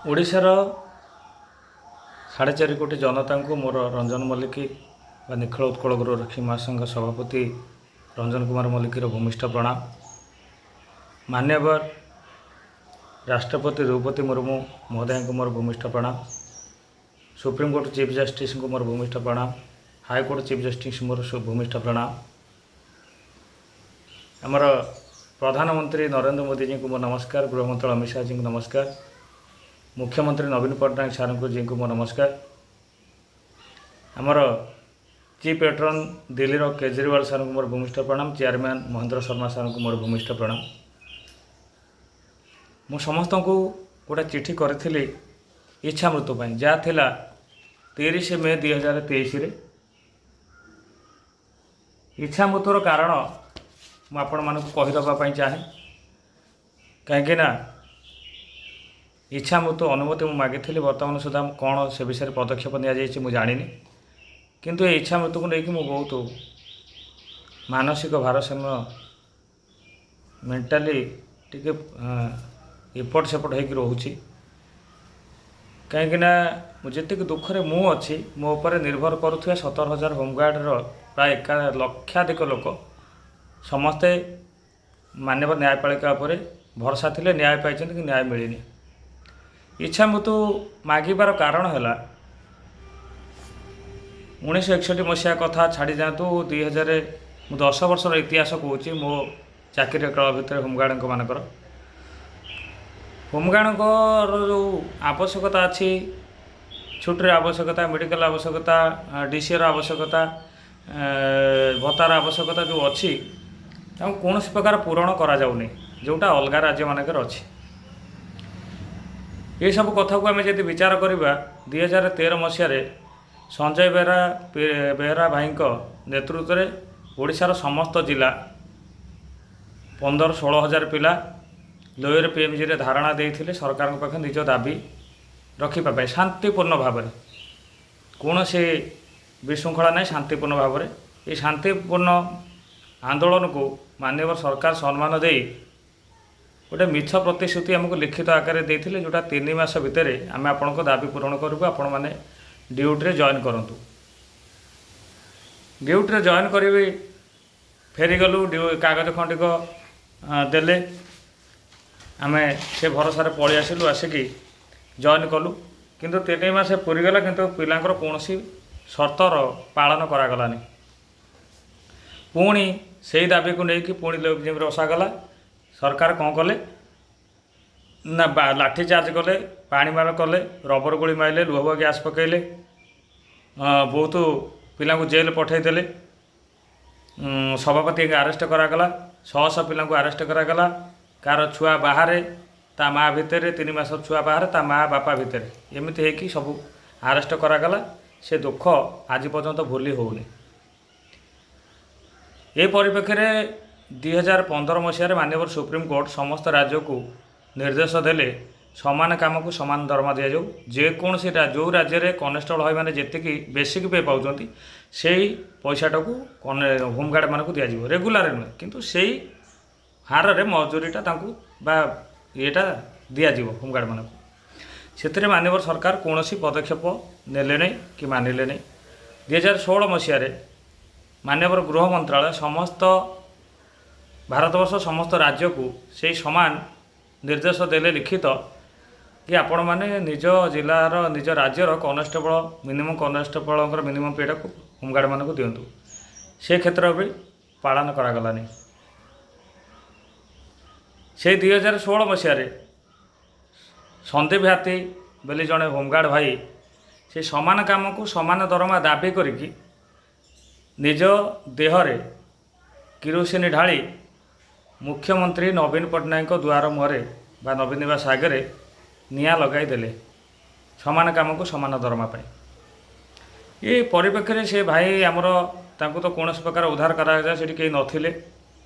ଓଡ଼ିଶାର 4.5 କୋଟି ଜନତାଙ୍କୁ ମୋର ରଞ୍ଜନ ମଲ୍ଲିକ ବା ନିଖିଳ ଉତ୍କଳ ଗୃହରକ୍ଷୀ ମହାସଂଘ ସଭାପତି ରଞ୍ଜନ କୁମାର ମଲ୍ଲିକର ଭୂମିଷ୍ଠ ପ୍ରଣାମ। ମାନ୍ୟବର ରାଷ୍ଟ୍ରପତି ଦ୍ରୌପଦୀ ମୁର୍ମୁ ମହୋଦୟଙ୍କୁ ମୋର ଭୂମିଷ୍ଠ ପ୍ରଣାମ। ସୁପ୍ରିମକୋର୍ଟ ଚିଫ୍ ଜଷ୍ଟିସ୍ଙ୍କୁ ମୋର ଭୂମିଷ୍ଠ ପ୍ରଣାମ। ହାଇକୋର୍ଟ ଚିଫ୍ ଜଷ୍ଟିସ୍ ମୋର ଭୂମିଷ୍ଠ ପ୍ରଣାମ। ଆମର ପ୍ରଧାନମନ୍ତ୍ରୀ ନରେନ୍ଦ୍ର ମୋଦିଜୀଙ୍କୁ ମୋ ନମସ୍କାର। ଗୃହମନ୍ତ୍ରୀ ଅମିତ ଶାହାଜୀଙ୍କୁ ନମସ୍କାର। ମୁଖ୍ୟମନ୍ତ୍ରୀ ନବୀନ ପଟ୍ଟନାୟକ ସାର୍ଙ୍କୁ ଜୀଙ୍କୁ ମୋ ନମସ୍କାର। ଆମର ଚିଫ୍ ପେଟ୍ରନ୍ ଦିଲ୍ଲୀର କେଜରିୱାଲ ସାର୍ଙ୍କୁ ମୋର ଭୂମିଷ୍ଠ ପ୍ରଣାମ। ଚେୟାରମ୍ୟାନ୍ ମହେନ୍ଦ୍ର ଶର୍ମା ସାର୍ଙ୍କୁ ମୋର ଭୂମିଷ୍ଠ ପ୍ରଣାମ। ମୁଁ ସମସ୍ତଙ୍କୁ ଗୋଟେ ଚିଠି କରିଥିଲି ଇଚ୍ଛା ମୃତ୍ୟୁ ପାଇଁ, ଯାହା ଥିଲା 30 ମେ 2023ରେ। ଇଚ୍ଛା ମୃତ୍ୟୁର କାରଣ ମୁଁ ଆପଣମାନଙ୍କୁ କହିଦେବା ପାଇଁ ଚାହେଁ, କାହିଁକିନା ଇଚ୍ଛା ମୃତ୍ୟୁ ଅନୁମତି ମୁଁ ମାଗିଥିଲି। ବର୍ତ୍ତମାନ ସୁଦ୍ଧା କ'ଣ ସେ ବିଷୟରେ ପଦକ୍ଷେପ ନିଆଯାଇଛି ମୁଁ ଜାଣିନି। କିନ୍ତୁ ଏ ଇଚ୍ଛା ମୃତ୍ୟୁକୁ ନେଇକି ମୁଁ ବହୁତ ମାନସିକ ଭାରସାମ୍ୟ, ମେଣ୍ଟାଲି ଟିକେ ଏପଟ ସେପଟ ହେଇକି ରହୁଛି, କାହିଁକିନା ମୁଁ ଯେତିକି ଦୁଃଖରେ ମୁଁ ଅଛି, ମୋ ଉପରେ ନିର୍ଭର କରୁଥିବା 17,000 ହୋମଗାର୍ଡ଼ର ପ୍ରାୟ 1 ଲକ୍ଷାଧିକ ଲୋକ ସମସ୍ତେ ମାନ୍ୟବର ନ୍ୟାୟପାଳିକା ଉପରେ ଭରସା ଥିଲେ, ନ୍ୟାୟ ପାଇଛନ୍ତି କି ନ୍ୟାୟ ମିଳିନି। ଇଚ୍ଛା ମୃତ୍ୟୁ ମାଗିବାର କାରଣ ହେଲା, 1961 ମସିହା କଥା ଛାଡ଼ି ଯାଆନ୍ତୁ, 2000, ମୁଁ 10 ବର୍ଷର ଇତିହାସ କହୁଛି। ମୋ ଚାକିରି କାଳ ଭିତରେ ହୋମଗାର୍ଡ଼ଙ୍କ ମାନଙ୍କର, ହୋମଗାର୍ଡ଼ଙ୍କର ଯେଉଁ ଆବଶ୍ୟକତା ଅଛି, ଛୁଟିର ଆବଶ୍ୟକତା, ମେଡ଼ିକାଲ ଆବଶ୍ୟକତା, ଡିସିଓର ଆବଶ୍ୟକତା, ଭତ୍ତାର ଆବଶ୍ୟକତା ଯେଉଁ ଅଛି, ତାଙ୍କୁ କୌଣସି ପ୍ରକାର ପୂରଣ କରାଯାଉନି, ଯେଉଁଟା ଅଲଗା ରାଜ୍ୟମାନଙ୍କରେ ଅଛି। ଏସବୁ କଥାକୁ ଆମେ ଯଦି ବିଚାର କରିବା, 2013 ମସିହାରେ ସଞ୍ଜୟ ବେହେରା ବେହେରା ଭାଇଙ୍କ ନେତୃତ୍ୱରେ ଓଡ଼ିଶାର ସମସ୍ତ ଜିଲ୍ଲା 15-16 ହଜାର ପିଲା ଲୋୟର ପିଏମ୍ଜିରେ ଧାରଣା ଦେଇଥିଲେ ସରକାରଙ୍କ ପାଖରେ ନିଜ ଦାବି ରଖିବା ପାଇଁ, ଶାନ୍ତିପୂର୍ଣ୍ଣ ଭାବରେ, କୌଣସି ବିଶୃଙ୍ଖଳା ନାହିଁ, ଶାନ୍ତିପୂର୍ଣ୍ଣ ଭାବରେ। ଏହି ଶାନ୍ତିପୂର୍ଣ୍ଣ ଆନ୍ଦୋଳନକୁ ମାନ୍ୟବର ସରକାର ସମ୍ମାନ ଦେଇ ଗୋଟେ ମିଛ ପ୍ରତିଶ୍ରୁତି ଆମକୁ ଲିଖିତ ଆକାରରେ ଦେଇଥିଲେ, ଯେଉଁଟା 3 ମାସ ଭିତରେ ଆମେ ଆପଣଙ୍କ ଦାବି ପୂରଣ କରିବୁ, ଆପଣମାନେ ଡ୍ୟୁଟିରେ ଜଏନ୍ କରନ୍ତୁ। ଡ୍ୟୁଟିରେ ଜଏନ୍ କରିବି ଫେରିଗଲୁ। କାଗଜ ଖଣ୍ଡିକ ଦେଲେ, ଆମେ ସେ ଭରସାରେ ପଳେଇ ଆସିଲୁ। ଆସିକି ଜଏନ୍ କଲୁ, କିନ୍ତୁ 3 ମାସ ପୁରିଗଲା, କିନ୍ତୁ ପିଲାଙ୍କର କୌଣସି ସର୍ତ୍ତର ପାଳନ କରାଗଲାନି। ପୁଣି ସେଇ ଦାବିକୁ ନେଇକି ପୁଣି ଯେମିତି ବସାଗଲା, ସରକାର କ'ଣ କଲେ ନା ଲାଠି ଚାର୍ଜ କଲେ, ପାଣି ମାଡ଼ କଲେ, ରବର ଗୁଳି ମାରିଲେ, ଲୁହବୁହା ଗ୍ୟାସ୍ ପକାଇଲେ, ବହୁତ ପିଲାଙ୍କୁ ଜେଲ୍ ପଠାଇଦେଲେ। ସଭାପତିଙ୍କୁ ଆରେଷ୍ଟ କରାଗଲା, ଶହ ଶହ ପିଲାଙ୍କୁ ଆରେଷ୍ଟ କରାଗଲା। କାହାର ଛୁଆ ବାହାରେ, ତା ମା ଭିତରେ, 3 ମାସ ଛୁଆ ବାହାରେ, ତା ମା ବାପା ଭିତରେ, ଏମିତି ହେଇକି ସବୁ ଆରେଷ୍ଟ କରାଗଲା। ସେ ଦୁଃଖ ଆଜି ପର୍ଯ୍ୟନ୍ତ ଭୁଲି ହେଉନି। ଏ ପରିପ୍ରେକ୍ଷୀରେ 2015 ମସିହାରେ ମାନ୍ୟବର ସୁପ୍ରିମକୋର୍ଟ ସମସ୍ତ ରାଜ୍ୟକୁ ନିର୍ଦ୍ଦେଶ ଦେଲେ, ସମାନ କାମକୁ ସମାନ ଦରମା ଦିଆଯାଉ। ଯେକୌଣସି ଯେଉଁ ରାଜ୍ୟରେ କନେଷ୍ଟବଳ ଭାଇମାନେ ଯେତିକି ବେସିକ୍ ପେ ପାଉଛନ୍ତି, ସେଇ ପଇସାଟାକୁ ହୋମଗାର୍ଡ଼ମାନଙ୍କୁ ଦିଆଯିବ। ରେଗୁଲାର ନୁହେଁ, କିନ୍ତୁ ସେଇ ହାରରେ ମଜୁରୀଟା ତାଙ୍କୁ ବା ଇଏଟା ଦିଆଯିବ ହୋମଗାର୍ଡ଼ମାନଙ୍କୁ। ସେଥିରେ ମାନ୍ୟବର ସରକାର କୌଣସି ପଦକ୍ଷେପ ନେଲେ ନାହିଁ କି ମାନିଲେ ନାହିଁ। 2016 ମସିହାରେ ମାନ୍ୟବର ଗୃହ ମନ୍ତ୍ରାଳୟ ସମସ୍ତ ଭାରତବର୍ଷ ସମସ୍ତ ରାଜ୍ୟକୁ ସେଇ ସମାନ ନିର୍ଦ୍ଦେଶ ଦେଲେ ଲିଖିତ କି ଆପଣମାନେ ନିଜ ଜିଲ୍ଲାର, ନିଜ ରାଜ୍ୟର କନେଷ୍ଟବଳ, ମିନିମମ୍ କନେଷ୍ଟବଳଙ୍କର ମିନିମମ୍ ପେଟାକୁ ହୋମଗାର୍ଡ଼ମାନଙ୍କୁ ଦିଅନ୍ତୁ। ସେ କ୍ଷେତ୍ର ବି ପାଳନ କରାଗଲାନି। ସେଇ 2016 ମସିହାରେ ସନ୍ଦୀପ ହାତୀ ବୋଲି ଜଣେ ହୋମଗାର୍ଡ଼ ଭାଇ ସେ ସମାନ କାମକୁ ସମାନ ଦରମା ଦାବି କରିକି ନିଜ ଦେହରେ କିରୋସିନି ଢାଳି ମୁଖ୍ୟମନ୍ତ୍ରୀ ନବୀନ ପଟ୍ଟନାୟକଙ୍କ ଦୁଆର ମୁହଁରେ ବା ନବୀନ ନିବାସ ଆଗରେ ନିଆଁ ଲଗାଇଦେଲେ, ସମାନ କାମକୁ ସମାନ ଦରମା ପାଇଁ। ଏ ପରିପ୍ରେକ୍ଷୀରେ ସେ ଭାଇ ଆମର, ତାଙ୍କୁ ତ କୌଣସି ପ୍ରକାର ଉଦ୍ଧାର କରାଯାଏ, ସେଠି କେହି ନଥିଲେ,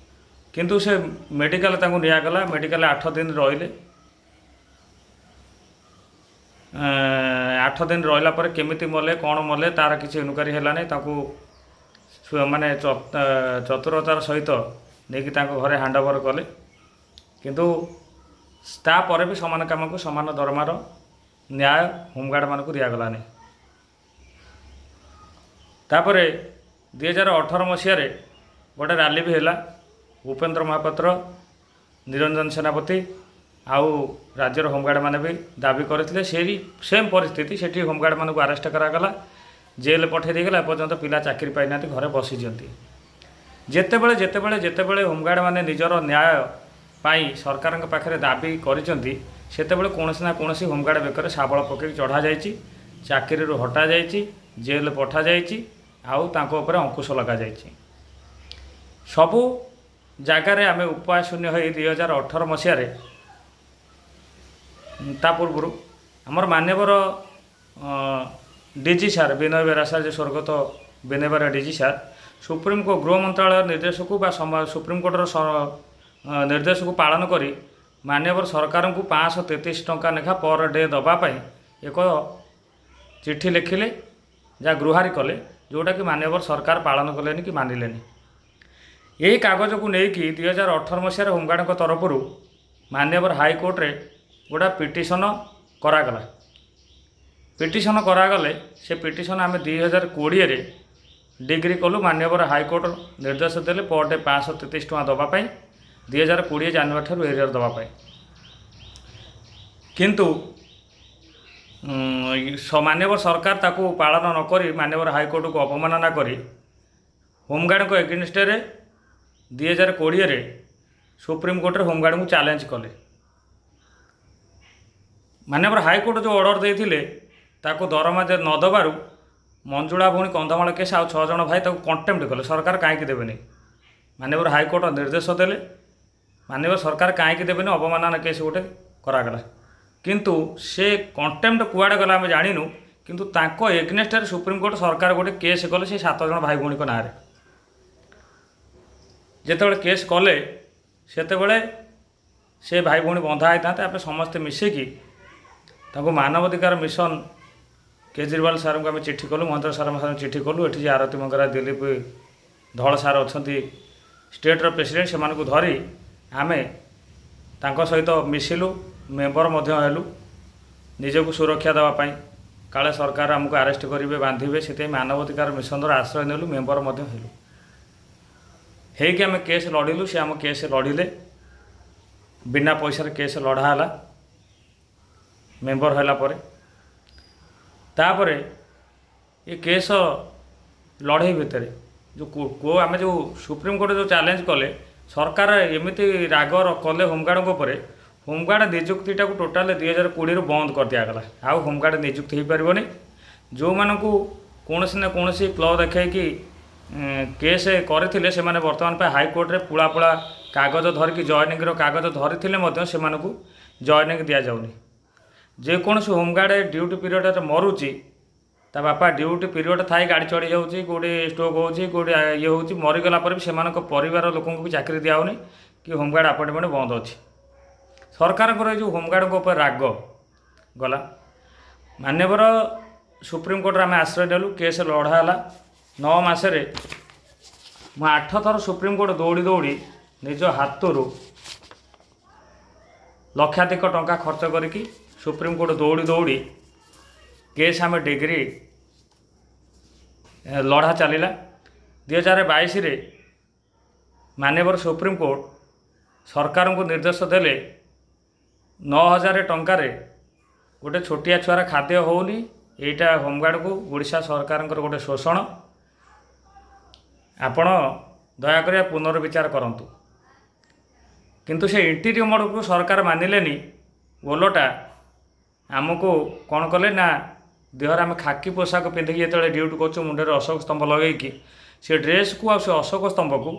କିନ୍ତୁ ସେ ମେଡ଼ିକାଲ ତାଙ୍କୁ ନିଆଗଲା। ମେଡ଼ିକାଲରେ 8 ଦିନ ରହିଲେ। 8 ଦିନ ରହିଲା ପରେ କେମିତି ମଲେ, କ'ଣ ମଲେ, ତାର କିଛି ଇନକ୍ୱାରି ହେଲାନି। ତାଙ୍କୁ ମାନେ ଚତୁରତାର ସହିତ ନେଇକି ତାଙ୍କ ଘରେ ହ୍ୟାଣ୍ଡ ଓଭର କଲେ। କିନ୍ତୁ ତାପରେ ବି ସମାନ କାମକୁ ସମାନ ଦରମାର ନ୍ୟାୟ ହୋମଗାର୍ଡ଼ମାନଙ୍କୁ ଦିଆଗଲାନି। ତାପରେ 2018 ମସିହାରେ ଗୋଟେ ରାଲି ବି ହେଲା। ଉପେନ୍ଦ୍ର ମହାପାତ୍ର, ନିରଞ୍ଜନ ସେନାପତି ଆଉ ରାଜ୍ୟର ହୋମଗାର୍ଡ଼ମାନେ ବି ଦାବି କରିଥିଲେ। ସେଇ ସେମ୍ ପରିସ୍ଥିତି, ସେଠି ହୋମଗାର୍ଡ଼ମାନଙ୍କୁ ଆରେଷ୍ଟ କରାଗଲା, ଜେଲ୍ ପଠାଇ ଦେଇଗଲା। ଏପର୍ଯ୍ୟନ୍ତ ପିଲା ଚାକିରି ପାଇନାହାନ୍ତି, ଘରେ ବସିଛନ୍ତି। ଯେତେବେଳେ ଯେତେବେଳେ ଯେତେବେଳେ ହୋମଗାର୍ଡ଼ମାନେ ନିଜର ନ୍ୟାୟ ପାଇଁ ସରକାରଙ୍କ ପାଖରେ ଦାବି କରିଛନ୍ତି, ସେତେବେଳେ କୌଣସି ନା କୌଣସି ହୋମଗାର୍ଡ଼ ବେକରେ ଶାବଳ ପକାଇକି ଚଢ଼ାଯାଇଛି, ଚାକିରିରୁ ହଟାଯାଇଛି, ଜେଲ୍ ପଠାଯାଇଛି ଆଉ ତାଙ୍କ ଉପରେ ଅଙ୍କୁଶ ଲଗାଯାଇଛି। ସବୁ ଜାଗାରେ ଆମେ ଉପାୟ ଶୂନ୍ୟ ହୋଇ 2018 ମସିହାରେ, ତା ପୂର୍ବରୁ ଆମର ମାନ୍ୟବର DG sir Binay Behera sir, ଯେ ସ୍ୱର୍ଗତ Binay Behera DG sir, supreme court ଗୃହ ମନ୍ତ୍ରାଳୟ ନିର୍ଦ୍ଦେଶକୁ ବା ସୁପ୍ରିମକୋର୍ଟର ନିର୍ଦ୍ଦେଶକୁ ପାଳନ କରି ମାନ୍ୟବର ସରକାରଙ୍କୁ 533 ଟଙ୍କା ଲେଖା ପର ଡେ ଦେବା ପାଇଁ ଏକ ଚିଠି ଲେଖିଲେ, ଯାହା ଗୁହାରି କଲେ, ଯେଉଁଟାକି ମାନ୍ୟବର ସରକାର ପାଳନ କଲେନି କି ମାନିଲେନି। ଏହି କାଗଜକୁ ନେଇକି 2018 ମସିହାରେ ହୋମଗାର୍ଡ଼ଙ୍କ ତରଫରୁ ମାନ୍ୟବର ହାଇକୋର୍ଟରେ ଗୋଟା ପିଟିସନ କରାଗଲା। ପିଟିସନ କରାଗଲେ ସେ ପିଟିସନ ଆମେ 2020ରେ ଡିଗ୍ରୀ କଲୁ। ମାନ୍ୟବର ହାଇକୋର୍ଟ ନିର୍ଦ୍ଦେଶ ଦେଲେ ପର ଡେ 533 ଟଙ୍କା ଦେବା ପାଇଁ, 2020 ଜାନୁଆରୀ ଠାରୁ ଏରିୟର ଦେବା ପାଇଁ। କିନ୍ତୁ ମାନ୍ୟବର ସରକାର ତାକୁ ପାଳନ ନ କରି, ମାନ୍ୟବର ହାଇକୋର୍ଟକୁ ଅବମାନନା କରି ହୋମଗାର୍ଡ଼ଙ୍କ ଏଗେନଷ୍ଟରେ 2020ରେ ସୁପ୍ରିମକୋର୍ଟରେ ହୋମଗାର୍ଡ଼ଙ୍କୁ ଚ୍ୟାଲେଞ୍ଜ କଲେ। ମାନ୍ୟବର ହାଇକୋର୍ଟ ଯେଉଁ ଅର୍ଡ଼ର ଦେଇଥିଲେ, ତାକୁ ଦରମା ନ ଦେବାରୁ ମଞ୍ଜୁଳା ଭଉଣୀ କନ୍ଧମାଳ କେସ୍ ଆଉ 6 ଜଣ ଭାଇ ତାକୁ କଣ୍ଟେମ୍ପ୍ଟ କଲେ, ସରକାର କାହିଁକି ଦେବେନି? ମାନ୍ୟବର ହାଇକୋର୍ଟ ନିର୍ଦ୍ଦେଶ ଦେଲେ, ମାନ୍ୟବର ସରକାର କାହିଁକି ଦେବେନି? ଅବମାନନା କେସ୍ ଗୋଟେ କରାଗଲା। କିନ୍ତୁ ସେ କଣ୍ଟେମ୍ପ୍ଟ କୁଆଡ଼େ ଗଲା ଆମେ ଜାଣିନୁ। କିନ୍ତୁ ତାଙ୍କ ଏଗନେଷ୍ଟରେ ସୁପ୍ରିମକୋର୍ଟ ସରକାର ଗୋଟେ କେସ୍ କଲେ ସେ 7 ଜଣ ଭାଇ ଭଉଣୀଙ୍କ ନାଁରେ। ଯେତେବେଳେ କେସ୍ କଲେ, ସେତେବେଳେ ସେ ଭାଇ ଭଉଣୀ ବନ୍ଧା ହେଇଥାନ୍ତେ। ଆମେ ସମସ୍ତେ ମିଶିକି ତାଙ୍କୁ ମାନବାଧିକାର ମିଶନ କେଜରିୱାଲ ସାର୍ଙ୍କୁ ଆମେ ଚିଠି କଲୁ, ମହେନ୍ଦ୍ର ସାର୍ଙ୍କୁ ଚିଠି କଲୁ। ଏଠି ଯେ ଆରତୀ ମଙ୍ଗରା, ଦିଲ୍ଲୀପ ଧଳ ସାର୍ ଅଛନ୍ତି ଷ୍ଟେଟ୍ର ପ୍ରେସିଡେଣ୍ଟ, ସେମାନଙ୍କୁ ଧରି ଆମେ ତାଙ୍କ ସହିତ ମିଶିଲୁ, ମେମ୍ବର ମଧ୍ୟ ହେଲୁ, ନିଜକୁ ସୁରକ୍ଷା ଦେବା ପାଇଁ। କାଳେ ସରକାର ଆମକୁ ଆରେଷ୍ଟ କରିବେ, ବାନ୍ଧିବେ, ସେଥିପାଇଁ ମାନବାଧିକାର ମିଶନର ଆଶ୍ରୟ ନେଲୁ, ମେମ୍ବର ମଧ୍ୟ ହେଲୁ। ହେଇକି ଆମେ କେସ୍ ଲଢ଼ିଲୁ। ସେ ଆମ କେସ୍ ଲଢ଼ିଲେ, ବିନା ପଇସାରେ କେସ୍ ଲଢ଼ା ହେଲା ମେମ୍ବର ହେଲା ପରେ। ତାପରେ ଏ କେସ୍ ଲଢ଼େଇ ଭିତରେ ଯେଉଁ ଆମେ ଯେଉଁ ସୁପ୍ରିମକୋର୍ଟ ଯେଉଁ ଚ୍ୟାଲେଞ୍ଜ କଲେ, ସରକାର ଏମିତି ରାଗ କଲେ ହୋମଗାର୍ଡ଼ଙ୍କ ଉପରେ, ହୋମଗାର୍ଡ଼ ନିଯୁକ୍ତିଟାକୁ ଟୋଟାଲ 2020ରୁ ବନ୍ଦ କରିଦିଆଗଲା। ଆଉ ହୋମଗାର୍ଡ଼ ନିଯୁକ୍ତି ହୋଇପାରିବନି। ଯେଉଁମାନଙ୍କୁ କୌଣସି ନା କୌଣସି କ୍ଲ ଦେଖାଇକି କେସ୍ କରିଥିଲେ, ସେମାନେ ବର୍ତ୍ତମାନ ପାଇଁ ହାଇକୋର୍ଟରେ ପୁଳା ପୁଳା କାଗଜ ଧରିକି, ଜଏନିଂର କାଗଜ ଧରିଥିଲେ ମଧ୍ୟ ସେମାନଙ୍କୁ ଜଏନିଂ ଦିଆଯାଉନି। ଯେକୌଣସି ହୋମଗାର୍ଡ଼ ଡ୍ୟୁଟି ପିରିୟଡ଼ରେ ମରୁଛି, ତା ବାପା ଡ୍ୟୁଟି ପିରିୟଡ଼ ଥାଇ ଗାଡ଼ି ଚଢ଼ି ଯାଉଛି, କେଉଁଠି ଷ୍ଟ୍ରୋକ୍ ହେଉଛି, କେଉଁଠି ଇଏ ହେଉଛି, ମରିଗଲା ପରେ ବି ସେମାନଙ୍କ ପରିବାର ଲୋକଙ୍କୁ ବି ଚାକିରି ଦିଆହେଉନି କି ହୋମଗାର୍ଡ଼ ଆପଏଣ୍ଟମେଣ୍ଟ ବନ୍ଦ ଅଛି। ସରକାରଙ୍କର ଏ ଯେଉଁ ହୋମଗାର୍ଡ଼ଙ୍କ ଉପରେ ରାଗ ଗଲା। ମାନ୍ୟବର ସୁପ୍ରିମକୋର୍ଟରେ ଆମେ ଆଶ୍ରୟ ନେଲୁ, କେସ୍ ଲଢ଼ା ହେଲା। 9 ମାସରେ ମୁଁ 8 ଥର ସୁପ୍ରିମକୋର୍ଟ ଦୌଡ଼ି ଦୌଡ଼ି ନିଜ ହାତରୁ ଲକ୍ଷାଧିକ ଟଙ୍କା ଖର୍ଚ୍ଚ କରିକି ସୁପ୍ରିମକୋର୍ଟ ଦୌଡ଼ି ଦୌଡ଼ି କେସ୍ ଆମେ ଡିଗ୍ରୀ ଲଢ଼ା ଚାଲିଲା। 2022ରେ ମାନ୍ୟବର ସୁପ୍ରିମକୋର୍ଟ ସରକାରଙ୍କୁ ନିର୍ଦ୍ଦେଶ ଦେଲେ, 9000 ଟଙ୍କାରେ ଗୋଟେ ଛୋଟିଆ ଛୁଆର ଖାଦ୍ୟ ହେଉନି, ଏଇଟା ହୋମଗାର୍ଡ଼କୁ ଓଡ଼ିଶା ସରକାରଙ୍କର ଗୋଟେ ଶୋଷଣ, ଆପଣ ଦୟାକରି ପୁନର୍ବିଚାର କରନ୍ତୁ। କିନ୍ତୁ ସେ ଇଣ୍ଟରିମ୍ ଅର୍ଡ଼ରକୁ ସରକାର ମାନିଲେନି। ଓଲଟା ଆମକୁ କ'ଣ କଲେ ନା, ଦେହରେ ଆମେ ଖାକି ପୋଷାକ ପିନ୍ଧିକି ଯେତେବେଳେ ଡ୍ୟୁଟି କରୁଛୁ, ମୁଣ୍ଡରେ ଅଶୋକ ସ୍ତମ୍ଭ ଲଗେଇକି, ସେ ଡ୍ରେସ୍କୁ ଆଉ ସେ ଅଶୋକ ସ୍ତମ୍ଭକୁ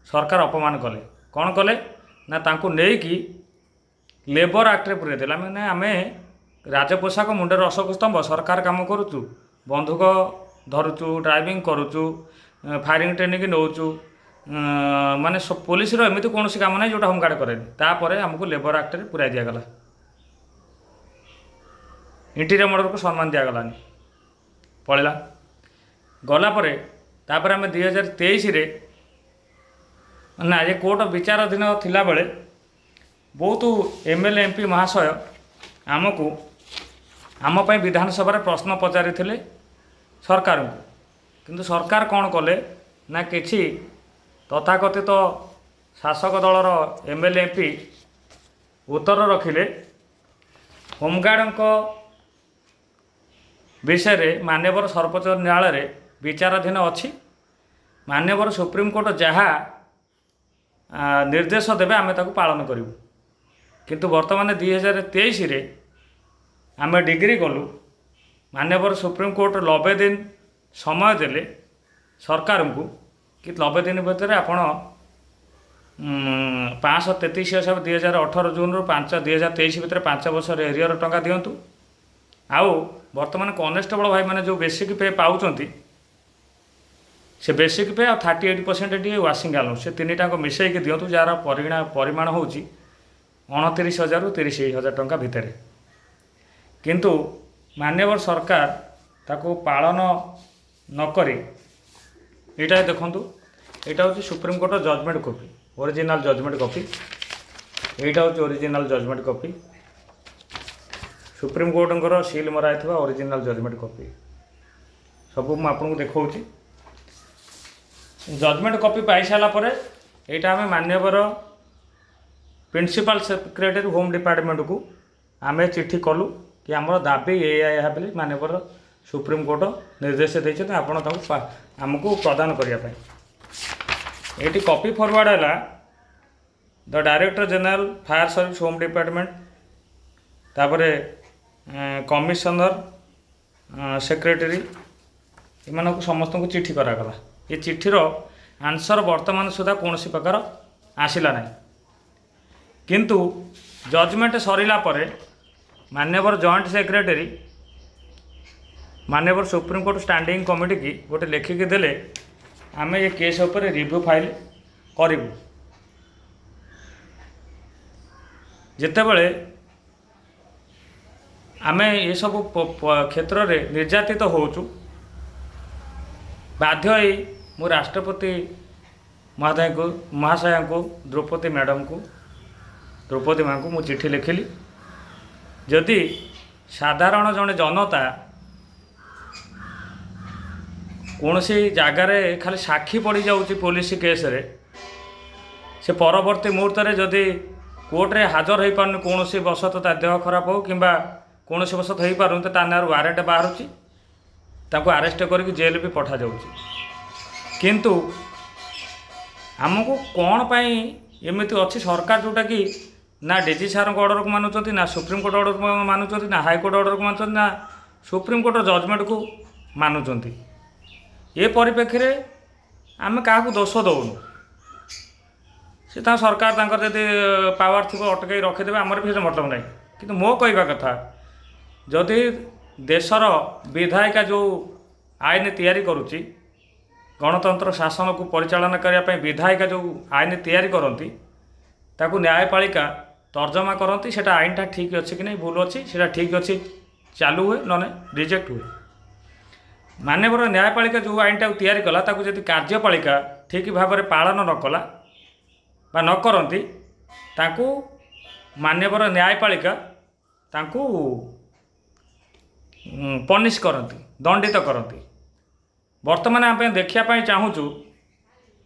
ସରକାର ଅପମାନ କଲେ। କ'ଣ କଲେ ନା, ତାଙ୍କୁ ନେଇକି ଲେବର ଆକ୍ଟରେ ପୁରେଇ ଦେଲେ। ମାନେ ଆମେ ରାଜପୋଷାକ, ମୁଣ୍ଡରେ ଅଶୋକ ସ୍ତମ୍ଭ, ସରକାର କାମ କରୁଛୁ, ବନ୍ଧୁକ ଧରୁଛୁ, ଡ୍ରାଇଭିଂ କରୁଛୁ, ଫାୟାରିଂ ଟ୍ରେନିଂ ନେଉଛୁ, ମାନେ ପୋଲିସର ଏମିତି କୌଣସି କାମ ନାହିଁ ଯେଉଁଟା ହୋମଗାର୍ଡ଼ କରେନି। ତାପରେ ଆମକୁ ଲେବର ଆକ୍ଟରେ ପୁରାଇ ଦିଆଗଲା, ଇଣ୍ଟରିମ୍ ଅର୍ଡ଼ରକୁ ସମ୍ମାନ ଦିଆଗଲାନି। ପଳେଇଲା। ଗଲା ପରେ ତାପରେ ଆମେ 2023ରେ ନା ଏ କୋର୍ଟ ବିଚାରାଧୀନ ଥିଲାବେଳେ ବହୁତ ଏମଏଲଏ, ଏମପି ମହାଶୟ ଆମକୁ ଆମ ପାଇଁ ବିଧାନସଭାରେ ପ୍ରଶ୍ନ ପଚାରିଥିଲେ ସରକାରଙ୍କୁ। କିନ୍ତୁ ସରକାର କ'ଣ କଲେ ନା, କିଛି ତଥାକଥିତ ଶାସକ ଦଳର ଏମ୍ଏଲ୍ଏ, ଏମ୍ପି ଉତ୍ତର ରଖିଲେ, ହୋମଗାର୍ଡ଼ଙ୍କ ବିଷୟରେ ମାନ୍ୟବର ସର୍ବୋଚ୍ଚ ନ୍ୟାୟାଳୟରେ ବିଚାରାଧୀନ ଅଛି, ମାନ୍ୟବର ସୁପ୍ରିମକୋର୍ଟ ଯାହା ନିର୍ଦ୍ଦେଶ ଦେବେ ଆମେ ତାକୁ ପାଳନ କରିବୁ। କିନ୍ତୁ ବର୍ତ୍ତମାନ 2023ରେ ଆମେ ଡିଗ୍ରୀ କଲୁ, ମାନ୍ୟବର ସୁପ୍ରିମକୋର୍ଟ 90 ଦିନ ସମୟ ଦେଲେ ସରକାରଙ୍କୁ କି 90 ଦିନ ଭିତରେ ଆପଣ 533 ହିସାବ 2018 ଜୁନରୁ 5 2023 ଭିତରେ 5 ବର୍ଷର ଏରିୟର ଟଙ୍କା ଦିଅନ୍ତୁ। ଆଉ ବର୍ତ୍ତମାନ କନେଷ୍ଟବଳ ଭାଇମାନେ ଯେଉଁ ବେସିକ୍ ପେ ପାଉଛନ୍ତି, ସେ ବେସିକ୍ ପେ ଆଉ 38% ଟିକେ ୱାସିଂ ଆଲାଉନ୍ସ, ସେ ତିନିଟାଙ୍କ ମିଶାଇକି ଦିଅନ୍ତୁ, ଯାହାର ପରିମାଣ ହେଉଛି 29 ହଜାରରୁ 30 ହଜାର ଟଙ୍କା ଭିତରେ। କିନ୍ତୁ ମାନ୍ୟବର ସରକାର ତାକୁ ପାଳନ ନକରି, ଏଇଟା ଦେଖନ୍ତୁ, ଏଇଟା ହେଉଛି ସୁପ୍ରିମକୋର୍ଟର judgement copy, original judgement copy. ଏଇଟା ହେଉଛି ଓରିଜିନାଲ୍ ଜଜମେଣ୍ଟ କପି, ସୁପ୍ରିମକୋର୍ଟଙ୍କର ସିଲ୍ ମରା ହେଇଥିବା ଓରିଜିନାଲ୍ ଜଜମେଣ୍ଟ କପି ସବୁ ମୁଁ ଆପଣଙ୍କୁ ଦେଖାଉଛି। ଜଜମେଣ୍ଟ କପି ପାଇସାରିଲା ପରେ ଏଇଟା ଆମେ ମାନ୍ୟବର ପ୍ରିନ୍ସିପାଲ ସେକ୍ରେଟାରୀ ହୋମ୍ ଡିପାର୍ଟମେଣ୍ଟକୁ ଆମେ ଚିଠି କଲୁ କି ଆମର ଦାବି ଏଇଆ ଏହା ବୋଲି ମାନ୍ୟବର ସୁପ୍ରିମକୋର୍ଟ ନିର୍ଦ୍ଦେଶ ଦେଇଛନ୍ତି, ଆପଣ ତାକୁ ଆମକୁ ପ୍ରଦାନ କରିବା ପାଇଁ। ଏଇଠି କପି ଫରୱାର୍ଡ଼ ହେଲା the Director General Fire Service, Home Department, ତାପରେ କମିଶନର ସେକ୍ରେଟାରୀ, ଏମାନଙ୍କୁ ସମସ୍ତଙ୍କୁ ଚିଠି କରାଗଲା। ଏ ଚିଠିର ଆନ୍ସର ବର୍ତ୍ତମାନ ସୁଦ୍ଧା କୌଣସି ପ୍ରକାର ଆସିଲା ନାହିଁ। କିନ୍ତୁ ଜଜମେଣ୍ଟ ସରିଲା ପରେ ମାନ୍ୟବର ଜଏଣ୍ଟ ସେକ୍ରେଟାରୀ ମାନ୍ୟବର ସୁପ୍ରିମକୋର୍ଟ ଷ୍ଟାଣ୍ଡିଂ କମିଟିକି ଗୋଟେ ଲେଖିକି ଦେଲେ, ଆମେ ଏ କେସ୍ ଉପରେ ରିଭ୍ୟୁ ଫାଇଲ୍ କରିବୁ। ଯେତେବେଳେ ଆମେ ଏସବୁ କ୍ଷେତ୍ରରେ ନିର୍ଯାତିତ ହେଉଛୁ, ବାଧ୍ୟ ହେଇ ମୁଁ ରାଷ୍ଟ୍ରପତି ମହୋଦୟଙ୍କୁ, ମହାଶୟାଙ୍କୁ, ଦ୍ରୌପଦୀ ମ୍ୟାଡ଼ାମଙ୍କୁ, ଦ୍ରୌପଦୀ ମାଙ୍କୁ ମୁଁ ଚିଠି ଲେଖିଲି। ଯଦି ସାଧାରଣ ଜଣେ ଜନତା କୌଣସି ଜାଗାରେ ଖାଲି ସାକ୍ଷୀ ପଡ଼ିଯାଉଛି ପୋଲିସ କେସ୍ରେ, ସେ ପରବର୍ତ୍ତୀ ମୁହୂର୍ତ୍ତରେ ଯଦି କୋର୍ଟରେ ହାଜର ହୋଇପାରୁନି, କୌଣସି ବଶତଃ ତା ଦେହ ଖରାପ ହେଉ କିମ୍ବା କୌଣସି ବଶତଃ ହୋଇପାରୁନି, ତ ତା ନାଁରେ ୱାରେଣ୍ଟ ବାହାରୁଛି, ତାଙ୍କୁ ଆରେଷ୍ଟ କରିକି ଜେଲ୍ ବି ପଠାଯାଉଛି। କିନ୍ତୁ ଆମକୁ କ'ଣ ପାଇଁ ଏମିତି ଅଛି ସରକାର, ଯେଉଁଟାକି ନା ଡିଜି ସାର୍ଙ୍କ ଅର୍ଡ଼ରକୁ ମାନୁଛନ୍ତି, ନା ସୁପ୍ରିମକୋର୍ଟ ଅର୍ଡ଼ରକୁ ମାନୁଛନ୍ତି, ନା ହାଇକୋର୍ଟ ଅର୍ଡ଼ରକୁ ମାନୁଛନ୍ତି, ନା ସୁପ୍ରିମକୋର୍ଟର ଜଜମେଣ୍ଟକୁ ମାନୁଛନ୍ତି? ଏ ପରିପ୍ରେକ୍ଷୀରେ ଆମେ କାହାକୁ ଦୋଷ ଦେଉନୁ। ସେ ତାଙ୍କ ସରକାର, ତାଙ୍କର ଯଦି ପାୱାର ଥିବ ଅଟକାଇ ରଖିଦେବେ, ଆମର ବି ସେଟା ମତଲବ ନାହିଁ। କିନ୍ତୁ ମୋ କହିବା କଥା, ଯଦି ଦେଶର ବିଧାୟିକା ଯେଉଁ ଆଇନ ତିଆରି କରୁଛି, ଗଣତନ୍ତ୍ର ଶାସନକୁ ପରିଚାଳନା କରିବା ପାଇଁ ବିଧାୟିକା ଯେଉଁ ଆଇନ ତିଆରି କରନ୍ତି, ତାକୁ ନ୍ୟାୟପାଳିକା ତର୍ଜମା କରନ୍ତି। ସେଇଟା ଆଇନଟା ଠିକ୍ ଅଛି କି ନାହିଁ, ଭୁଲ ଅଛି, ସେଇଟା ଠିକ୍ ଅଛି ଚାଲୁ ହୁଏ, ନହେଲେ ରିଜେକ୍ଟ ହୁଏ। ମାନ୍ୟବର ନ୍ୟାୟପାଳିକା ଯେଉଁ ଆଇନଟାକୁ ତିଆରି କଲା, ତାକୁ ଯଦି କାର୍ଯ୍ୟପାଳିକା ଠିକ୍ ଭାବରେ ପାଳନ ନ କଲା ବା ନ କରନ୍ତି, ତାଙ୍କୁ ମାନ୍ୟବର ନ୍ୟାୟପାଳିକା ତାଙ୍କୁ ପନିଶ କରନ୍ତି, ଦଣ୍ଡିତ କରନ୍ତି। ବର୍ତ୍ତମାନ ଆମେ ଦେଖିବା ପାଇଁ ଚାହୁଁଛୁ,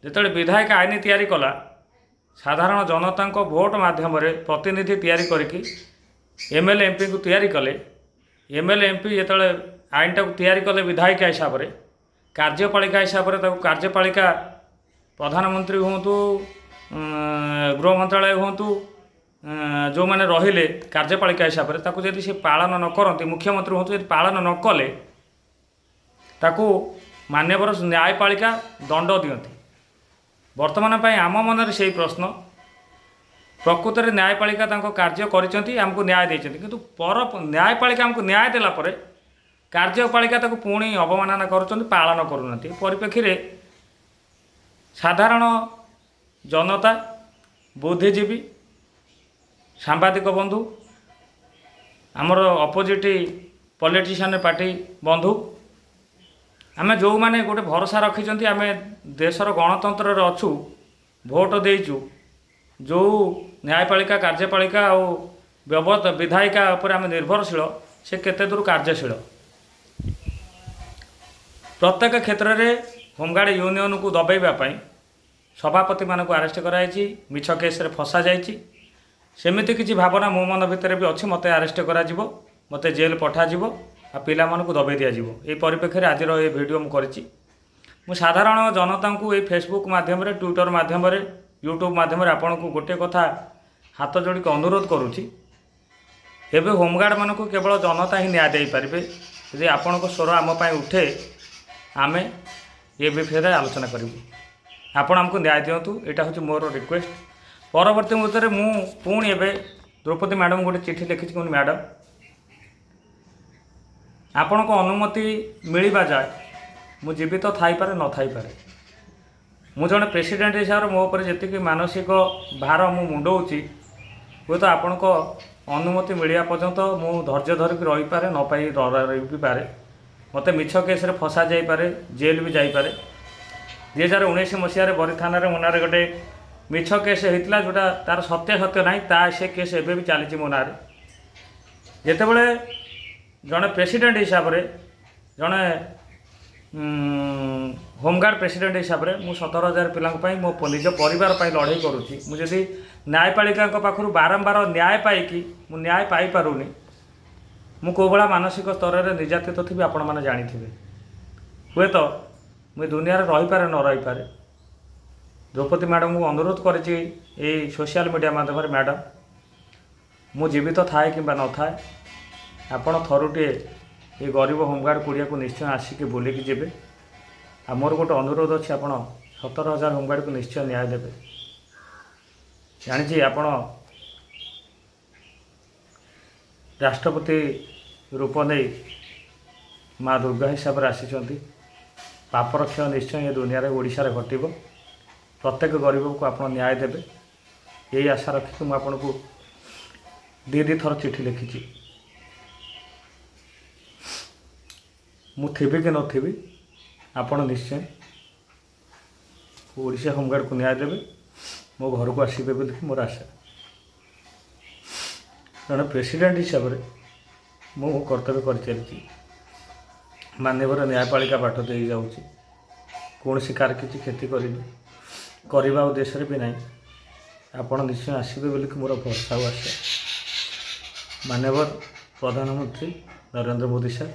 ଯେତେବେଳେ ବିଧାୟକ ଆଇନ ତିଆରି କଲା, ସାଧାରଣ ଜନତାଙ୍କ ଭୋଟ ମାଧ୍ୟମରେ ପ୍ରତିନିଧି ତିଆରି କରିକି ଏମ୍ଏଲ୍ଏ, ଏମ୍ପିଙ୍କୁ ତିଆରି କଲେ, ଏମ୍ଏଲ୍ଏ, ଏମ୍ପି ଯେତେବେଳେ ଆଇନଟାକୁ ତିଆରି କଲେ ବିଧାୟିକା ହିସାବରେ, କାର୍ଯ୍ୟପାଳିକା ହିସାବରେ ତାକୁ କାର୍ଯ୍ୟପାଳିକା ପ୍ରଧାନମନ୍ତ୍ରୀ ହୁଅନ୍ତୁ, ଗୃହ ମନ୍ତ୍ରାଳୟ ହୁଅନ୍ତୁ, ଯେଉଁମାନେ ରହିଲେ କାର୍ଯ୍ୟପାଳିକା ହିସାବରେ, ତାକୁ ଯଦି ସେ ପାଳନ ନ କରନ୍ତି, ମୁଖ୍ୟମନ୍ତ୍ରୀ ହୁଅନ୍ତୁ, ଯଦି ପାଳନ ନ କଲେ, ତାକୁ ମାନ୍ୟବର ନ୍ୟାୟପାଳିକା ଦଣ୍ଡ ଦିଅନ୍ତି। ବର୍ତ୍ତମାନ ପାଇଁ ଆମ ମନରେ ସେଇ ପ୍ରଶ୍ନ, ପ୍ରକୃତରେ ନ୍ୟାୟପାଳିକା ତାଙ୍କ କାର୍ଯ୍ୟ କରିଛନ୍ତି, ଆମକୁ ନ୍ୟାୟ ଦେଇଛନ୍ତି। କିନ୍ତୁ ନ୍ୟାୟପାଳିକା ଆମକୁ ନ୍ୟାୟ ଦେଲା ପରେ କାର୍ଯ୍ୟପାଳିକା ତାକୁ ପୁଣି ଅବମାନନା କରୁଛନ୍ତି, ପାଳନ କରୁନାହାନ୍ତି। ଏ ପରିପ୍ରେକ୍ଷୀରେ ସାଧାରଣ ଜନତା, ବୁଦ୍ଧିଜୀବୀ, ସାମ୍ବାଦିକ ବନ୍ଧୁ, ଆମର ଅପୋଜିଟ୍ ପଲିଟିସିଆନ୍ ପାର୍ଟି ବନ୍ଧୁ, ଆମେ ଯେଉଁମାନେ ଗୋଟେ ଭରସା ରଖିଛନ୍ତି, ଆମେ ଦେଶର ଗଣତନ୍ତ୍ରରେ ଅଛୁ, ଭୋଟ ଦେଇଛୁ, ଯେଉଁ ନ୍ୟାୟପାଳିକା, କାର୍ଯ୍ୟପାଳିକା ଆଉ ବିଧାୟିକା ଉପରେ ଆମେ ନିର୍ଭରଶୀଳ। ସେ କେତେ ଦୂର କାର୍ଯ୍ୟଶୀଳ। ପ୍ରତ୍ୟେକ କ୍ଷେତ୍ରରେ ହୋମଗାର୍ଡ଼ ୟୁନିୟନକୁ ଦବାଇବା ପାଇଁ ସଭାପତିମାନଙ୍କୁ ଆରେଷ୍ଟ କରାଯାଇଛି, ମିଛ କେସ୍ରେ ଫସାଯାଇଛି। ସେମିତି କିଛି ଭାବନା ମୋ ମନ ଭିତରେ ବି ଅଛି। ମୋତେ ଆରେଷ୍ଟ କରାଯିବ, ମୋତେ ଜେଲ୍ ପଠାଯିବ ଆଉ ପିଲାମାନଙ୍କୁ ଦବାଇ ଦିଆଯିବ। ଏହି ପରିପ୍ରେକ୍ଷୀରେ ଆଜିର ଏ ଭିଡ଼ିଓ ମୁଁ କରିଛି। ମୁଁ ସାଧାରଣ ଜନତାଙ୍କୁ ଏଇ ଫେସବୁକ୍ ମାଧ୍ୟମରେ, ଟ୍ୱିଟର ମାଧ୍ୟମରେ, ୟୁଟ୍ୟୁବ୍ ମାଧ୍ୟମରେ ଆପଣଙ୍କୁ ଗୋଟିଏ କଥା ହାତ ଯୋଡ଼ିକି ଅନୁରୋଧ କରୁଛି। ଏବେ ହୋମଗାର୍ଡ଼ମାନଙ୍କୁ କେବଳ ଜନତା ହିଁ ନ୍ୟାୟ ଦେଇପାରିବେ। ଯଦି ଆପଣଙ୍କ ସ୍ୱର ଆମ ପାଇଁ ଉଠେ, ଆମେ ଏ ବିଷୟରେ ଆଲୋଚନା କରିବୁ। ଆପଣ ଆମକୁ ନ୍ୟାୟ ଦିଅନ୍ତୁ, ଏଇଟା ହେଉଛି ମୋର ରିକ୍ୱେଷ୍ଟ। ପରବର୍ତ୍ତୀ ମୁହୂର୍ତ୍ତରେ ମୁଁ ପୁଣି ଏବେ ଦ୍ରୌପଦୀ ମ୍ୟାଡ଼ାମ୍ ଗୋଟେ ଚିଠି ଲେଖିଛି। କୁହନ୍ତୁ ମ୍ୟାଡ଼ାମ୍, ଆପଣଙ୍କ ଅନୁମତି ମିଳିବା ଯାଏ ମୁଁ ଜୀବିତ ଥାଇପାରେ, ନଥାଇପାରେ। ମୁଁ ଜଣେ ପ୍ରେସିଡେଣ୍ଟ ହିସାବରେ ମୋ ଉପରେ ଯେତିକି ମାନସିକ ଭାର ମୁଁ ମୁଣ୍ଡଉଛି, ହୁଏତ ଆପଣଙ୍କ ଅନୁମତି ମିଳିବା ପର୍ଯ୍ୟନ୍ତ ମୁଁ ଧୈର୍ଯ୍ୟ ଧରିକି ରହିପାରେ, ନ ପାଇ ରହିପାରେ। ମୋତେ ମିଛ କେସ୍ରେ ଫସା ଯାଇପାରେ, ଜେଲ୍ ବି ଯାଇପାରେ। 2019 ମସିହାରେ ବରୀ ଥାନାରେ ମୋ ନାଁରେ ଗୋଟେ ମିଛ କେସ୍ ହେଇଥିଲା, ଯେଉଁଟା ତା'ର ସତ୍ୟାସତ୍ୟ ନାହିଁ। ତା ସେ କେସ୍ ଏବେ ବି ଚାଲିଛି ମୋ ନାଁରେ। ଯେତେବେଳେ ଜଣେ ପ୍ରେସିଡେଣ୍ଟ ହିସାବରେ, ଜଣେ ହୋମଗାର୍ଡ଼ ପ୍ରେସିଡେଣ୍ଟ ହିସାବରେ ମୁଁ 17,000 ପିଲାଙ୍କ ପାଇଁ, ମୋ ନିଜ ପରିବାର ପାଇଁ ଲଢ଼େଇ କରୁଛି, ମୁଁ ଯଦି ନ୍ୟାୟପାଳିକାଙ୍କ ପାଖରୁ ବାରମ୍ବାର ନ୍ୟାୟ ପାଇକି ମୁଁ ନ୍ୟାୟ ପାଇପାରୁନି, ମୁଁ କେଉଁ ଭଳିଆ ମାନସିକ ସ୍ତରରେ ନିର୍ଯାତିତ ଥିବି ଆପଣମାନେ ଜାଣିଥିବେ। ହୁଏତ ମୁଁ ଏ ଦୁନିଆରେ ରହିପାରେ, ନ ରହିପାରେ। ଦ୍ରୌପଦୀ ମ୍ୟାଡ଼ାମଙ୍କୁ ଅନୁରୋଧ କରିଛି ଏଇ ସୋସିଆଲ ମିଡ଼ିଆ ମାଧ୍ୟମରେ, ମ୍ୟାଡ଼ାମ୍, ମୁଁ ଜୀବିତ ଥାଏ କିମ୍ବା ନଥାଏ, ଆପଣ ଥରୁଟିଏ ଏ ଗରିବ ହୋମଗାର୍ଡ଼ କୁଡ଼ିଆକୁ ନିଶ୍ଚୟ ଆସିକି ବୁଲିକି ଯିବେ। ଆଉ ମୋର ଗୋଟେ ଅନୁରୋଧ ଅଛି, ଆପଣ 17,000 ହୋମଗାର୍ଡ଼କୁ ନିଶ୍ଚୟ ନ୍ୟାୟ ଦେବେ। ଜାଣିଛି ଆପଣ ରାଷ୍ଟ୍ରପତି ରୂପ ନେଇ ମା ଦୁର୍ଗା ହିସାବରେ ଆସିଛନ୍ତି। ପାପର କ୍ଷୟ ନିଶ୍ଚୟ ଏ ଦୁନିଆରେ, ଓଡ଼ିଶାରେ ଘଟିବ। ପ୍ରତ୍ୟେକ ଗରିବକୁ ଆପଣ ନ୍ୟାୟ ଦେବେ, ଏଇ ଆଶା ରଖିକି ମୁଁ ଆପଣଙ୍କୁ ଦୁଇ ଦୁଇ ଥର ଚିଠି ଲେଖିଛି। ମୁଁ ଥିବି କି ନଥିବି, ଆପଣ ନିଶ୍ଚୟ ଓଡ଼ିଶା ହୋମଗାର୍ଡ଼କୁ ନ୍ୟାୟ ଦେବେ, ମୋ ଘରକୁ ଆସିବେ ବୋଲିକି ମୋର ଆଶା। ଜଣେ ପ୍ରେସିଡେଣ୍ଟ ହିସାବରେ ମୁଁ ମୋ କର୍ତ୍ତବ୍ୟ କରିଚାଲିଛି। ମାନ୍ୟବର ନ୍ୟାୟପାଳିକା ବାଟ ଦେଇ ଯାଉଛି। କୌଣସି କାହାର କିଛି କ୍ଷତି କରିନି, କରିବା ଉଦ୍ଦେଶ୍ୟରେ ବି ନାହିଁ। ଆପଣ ନିଶ୍ଚୟ ଆସିବେ ବୋଲିକି ମୋର ଭରସା ଆଉ ଆଶା। ମାନ୍ୟବର ପ୍ରଧାନମନ୍ତ୍ରୀ Narendra Modi sir,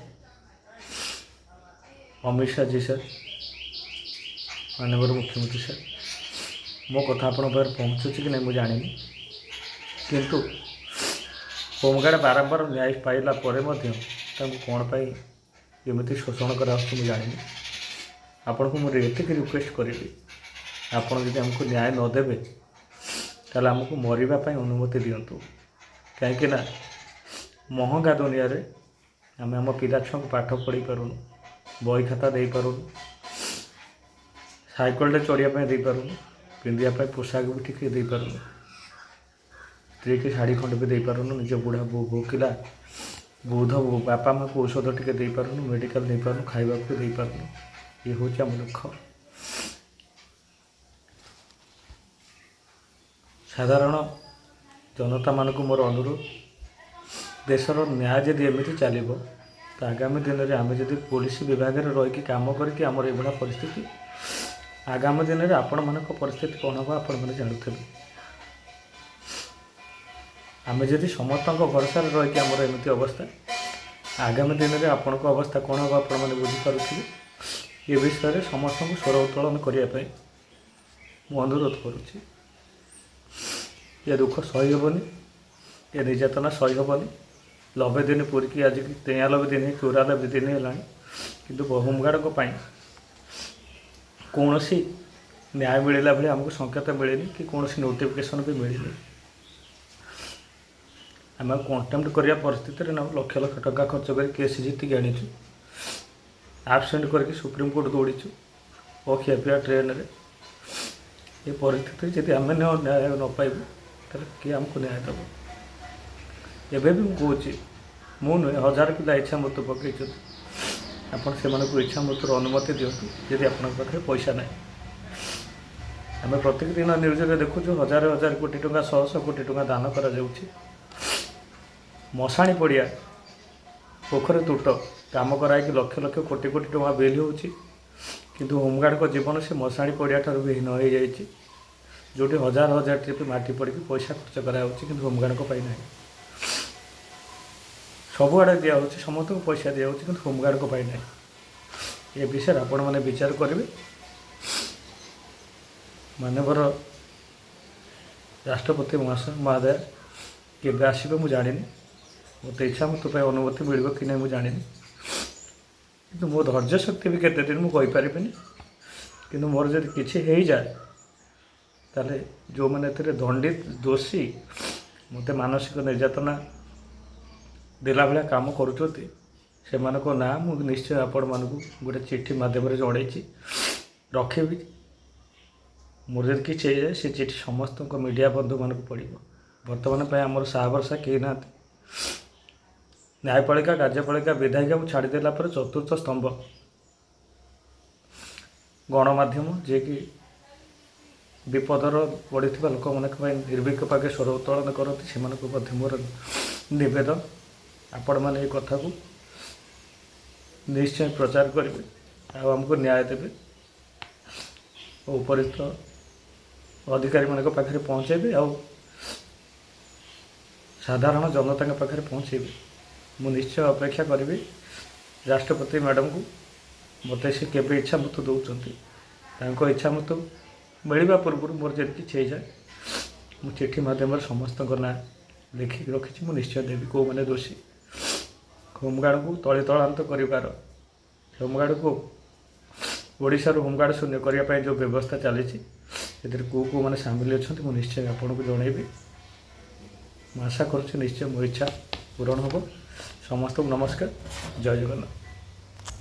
Amit Shah G sir, ମାନ୍ୟବର ମୁଖ୍ୟମନ୍ତ୍ରୀ ସାର୍, ମୋ କଥା ଆପଣଙ୍କ ପାଖରେ ପହଞ୍ଚୁଛି କି ନାହିଁ ମୁଁ ଜାଣିନି, କିନ୍ତୁ ହୋମଗାର୍ଡ଼ ବାରମ୍ବାର ନ୍ୟାୟ ପାଇଲା ପରେ ମଧ୍ୟ ତାଙ୍କୁ କ'ଣ ପାଇଁ ଏମିତି ଶୋଷଣ କରାହେଉଛି ମୁଁ ଜାଣିନି। ଆପଣଙ୍କୁ ମୁଁ ଏତିକି ରିକ୍ୱେଷ୍ଟ କରିବି, ଆପଣ ଯଦି ଆମକୁ ନ୍ୟାୟ ନ ଦେବେ, ତାହେଲେ ଆମକୁ ମରିବା ପାଇଁ ଅନୁମତି ଦିଅନ୍ତୁ। କାହିଁକିନା ମହଙ୍ଗା ଦୁନିଆରେ ଆମେ ଆମ ପିଲା ଛୁଆଙ୍କୁ ପାଠ ପଢ଼େଇ ପାରୁନୁ, ବହି ଖାତା ଦେଇପାରୁନୁ, ସାଇକେଲଟେ ଚଢ଼ିବା ପାଇଁ ଦେଇପାରୁନୁ, ପିନ୍ଧିବା ପାଇଁ ପୋଷାକ ବି ଠିକ୍ ଦେଇପାରୁନୁ, ସ୍ତ୍ରୀକି ଶାଢ଼ୀ ଖଣ୍ଡେ ବି ଦେଇପାରୁନୁ, ନିଜ ବୁଢ଼ା ଭୋକିଲା ବୃଦ୍ଧ ବାପା ମାଆକୁ ଔଷଧ ଟିକେ ଦେଇପାରୁନୁ, ମେଡ଼ିକାଲ ନେଇପାରୁନୁ, ଖାଇବାକୁ ବି ଦେଇପାରୁନୁ। ଇଏ ହେଉଛି ଆମ ଦୁଃଖ। ସାଧାରଣ ଜନତାମାନଙ୍କୁ ମୋର ଅନୁରୋଧ, ଦେଶର ନ୍ୟାୟ ଯଦି ଏମିତି ଚାଲିବ, ତ ଆଗାମୀ ଦିନରେ ଆମେ ଯଦି ପୋଲିସ ବିଭାଗରେ ରହିକି କାମ କରିକି ଆମର ଏଇଭଳିଆ ପରିସ୍ଥିତି, ଆଗାମୀ ଦିନରେ ଆପଣମାନଙ୍କ ପରିସ୍ଥିତି କ'ଣ ହେବ ଆପଣମାନେ ଜାଣୁଥିବେ। ଆମେ ଯଦି ସମସ୍ତଙ୍କ ଭରସାରେ ରହିକି ଆମର ଏମିତି ଅବସ୍ଥା, ଆଗାମୀ ଦିନରେ ଆପଣଙ୍କ ଅବସ୍ଥା କ'ଣ ହେବ ଆପଣମାନେ ବୁଝିପାରୁଥିବେ। ଏ ବିଷୟରେ ସମସ୍ତଙ୍କୁ ସ୍ୱର ଉତ୍ତୋଳନ କରିବା ପାଇଁ ମୁଁ ଅନୁରୋଧ କରୁଛି। ଏ ଦୁଃଖ ସହି ହେବନି, ଏ ନିର୍ଯାତନା ସହି ହେବନି। 90 ଦିନ ପୂରିକି ଆଜିକି 93 ଦିନ, 94 ଦିନ ହେଲାଣି, କିନ୍ତୁ ହୋମଗାର୍ଡ଼ଙ୍କ ପାଇଁ କୌଣସି ନ୍ୟାୟ ମିଳିଲା ଭଳି ଆମକୁ ସଙ୍କେତ ମିଳିନି କି କୌଣସି ନୋଟିଫିକେସନ୍ ବି ମିଳିନି। ଆମେ ଆଉ କଣ୍ଟେମ୍ପ୍ଟ କରିବା ପରିସ୍ଥିତିରେ ନା। ଲକ୍ଷ ଲକ୍ଷ ଟଙ୍କା ଖର୍ଚ୍ଚ କରି କେସ୍ ଜିତିକି ଆଣିଛୁ, ଆବସେଣ୍ଟ କରିକି ସୁପ୍ରିମକୋର୍ଟ ଦୌଡ଼ିଛୁ ଅଖିଆ ପିଆ ଟ୍ରେନରେ। ଏ ପରିସ୍ଥିତିରେ ଯଦି ଆମେ ନ୍ୟାୟ ନ ପାଇବୁ, ତାହେଲେ କିଏ ଆମକୁ ନ୍ୟାୟ ଦେବ? ଏବେ ବି ମୁଁ କହୁଛି, ମୁଁ ନୁହେଁ, ହଜାର ପିଲା ଇଚ୍ଛା ମୃତ୍ୟୁ ପକାଇଛନ୍ତି। ଆପଣ ସେମାନଙ୍କୁ ଇଚ୍ଛା ମୃତ୍ୟୁର ଅନୁମତି ଦିଅନ୍ତୁ ଯଦି ଆପଣଙ୍କ ପାଖରେ ପଇସା ନାହିଁ। ଆମେ ପ୍ରତ୍ୟେକ ଦିନ ନ୍ୟୁଜ୍ରେ ଦେଖୁଛୁ, ହଜାର ହଜାର କୋଟି ଟଙ୍କା, ଶହ ଶହ କୋଟି ଟଙ୍କା ଦାନ କରାଯାଉଛି। ମଶାଣି ପଡ଼ିଆ ପୋଖରୀ ତୁଟ କାମ କରାଇକି ଲକ୍ଷ ଲକ୍ଷ କୋଟି କୋଟି ଟଙ୍କା ବିଲ୍ ହେଉଛି, କିନ୍ତୁ ହୋମଗାର୍ଡ଼ଙ୍କ ଜୀବନ ସେ ମଶାଣି ପଡ଼ିଆ ଠାରୁ ବି ହୀନ ହେଇଯାଇଛି, ଯେଉଁଠି ହଜାର ହଜାର ଟ୍ରିପ୍ ମାଟି ପଡ଼ିକି ପଇସା ଖର୍ଚ୍ଚ କରାଯାଉଛି, କିନ୍ତୁ ହୋମଗାର୍ଡ଼ଙ୍କ ପାଇଁ ନାହିଁ। ସବୁଆଡ଼େ ଦିଆହେଉଛି, ସମସ୍ତଙ୍କୁ ପଇସା ଦିଆହେଉଛି, କିନ୍ତୁ ହୋମଗାର୍ଡ଼ଙ୍କ ପାଇଁ ନାହିଁ। ଏ ବିଷୟରେ ଆପଣମାନେ ବିଚାର କରିବେ। ମାନ୍ୟବର ରାଷ୍ଟ୍ରପତି ମହାଶୟ ମହାଦୟ କେବେ ଆସିବେ ମୁଁ ଜାଣିନି। ମୋତେ ଇଚ୍ଛା ମୃତ୍ୟୁ ପାଇଁ ଅନୁମତି ମିଳିବ କି ନାହିଁ ମୁଁ ଜାଣିନି, କିନ୍ତୁ ମୋ ଧୈର୍ଯ୍ୟ ଶକ୍ତି ବି କେତେ ଦିନ ମୁଁ କହିପାରିବିନି। କିନ୍ତୁ ମୋର ଯଦି କିଛି ହେଇଯାଏ, ତାହେଲେ ଯେଉଁମାନେ ଏଥିରେ ଦଣ୍ଡିତ ଦୋଷୀ, ମୋତେ ମାନସିକ ନିର୍ଯାତନା ଦେଲା ଭଳିଆ କାମ କରୁଛନ୍ତି, ସେମାନଙ୍କ ନାଁ ମୁଁ ନିଶ୍ଚୟ ଆପଣମାନଙ୍କୁ ଗୋଟେ ଚିଠି ମାଧ୍ୟମରେ ଜଣେଇଛି, ରଖିବି। ମୋର ଯଦି କିଛି ହେଇଯାଏ, ସେ ଚିଠି ସମସ୍ତଙ୍କ ମିଡ଼ିଆ ବନ୍ଧୁମାନଙ୍କୁ ପଡ଼ିବ। ବର୍ତ୍ତମାନ ପାଇଁ ଆମର ସାହା ଭରସା କେହି ନାହାନ୍ତି। ନ୍ୟାୟପାଳିକା, କାର୍ଯ୍ୟପାଳିକା, ବିଧାୟିକାକୁ ଛାଡ଼ିଦେଲା ପରେ ଚତୁର୍ଥ ସ୍ତମ୍ଭ ଗଣମାଧ୍ୟମ, ଯିଏକି ବିପଦର ପଡ଼ିଥିବା ଲୋକମାନଙ୍କ ପାଇଁ ନିର୍ଭୀକ ପାଖେ ସ୍ୱର ଉତ୍ତୋଳନ କରନ୍ତି, ସେମାନଙ୍କୁ ମଧ୍ୟ ମୋର ନିବେଦନ, ଆପଣମାନେ ଏ କଥାକୁ ନିଶ୍ଚୟ ପ୍ରଚାର କରିବେ ଆଉ ଆମକୁ ନ୍ୟାୟ ଦେବେ ଓ ଉପରିସ୍ଥ ଅଧିକାରୀମାନଙ୍କ ପାଖରେ ପହଞ୍ଚାଇବେ ଆଉ ସାଧାରଣ ଜନତାଙ୍କ ପାଖରେ ପହଞ୍ଚାଇବେ। ମୁଁ ନିଶ୍ଚୟ ଅପେକ୍ଷା କରିବି ରାଷ୍ଟ୍ରପତି ମ୍ୟାଡ଼ାମକୁ, ମୋତେ ସେ କେବେ ଇଚ୍ଛା ମୃତ୍ୟୁ ଦେଉଛନ୍ତି। ତାଙ୍କ ଇଚ୍ଛା ମୃତ୍ୟୁ ମିଳିବା ପୂର୍ବରୁ ମୋର ଯଦି କିଛି ହେଇଯାଏ, ମୁଁ ଚିଠି ମାଧ୍ୟମରେ ସମସ୍ତଙ୍କ ନାଁ ଲେଖିକି ରଖିଛି, ମୁଁ ନିଶ୍ଚୟ ଦେବି କେଉଁମାନେ ଦୋଷୀ। ହୋମଗାର୍ଡ଼କୁ ତଳିତଳାନ୍ତ କରିବାର, ହୋମଗାର୍ଡ଼କୁ ଓଡ଼ିଶାରୁ ହୋମଗାର୍ଡ଼ ଶୂନ୍ୟ କରିବା ପାଇଁ ଯେଉଁ ବ୍ୟବସ୍ଥା ଚାଲିଛି, ସେଥିରେ କେଉଁ କେଉଁମାନେ ସାମିଲ ଅଛନ୍ତି, ମୁଁ ନିଶ୍ଚୟ ଆପଣଙ୍କୁ ଜଣାଇବି। ମୁଁ ଆଶା କରୁଛି ନିଶ୍ଚୟ ମୋ ଇଚ୍ଛା ପୂରଣ ହେବ। ସମସ୍ତଙ୍କୁ ନମସ୍କାର, ଜୟ ଜଗନ୍ନାଥ।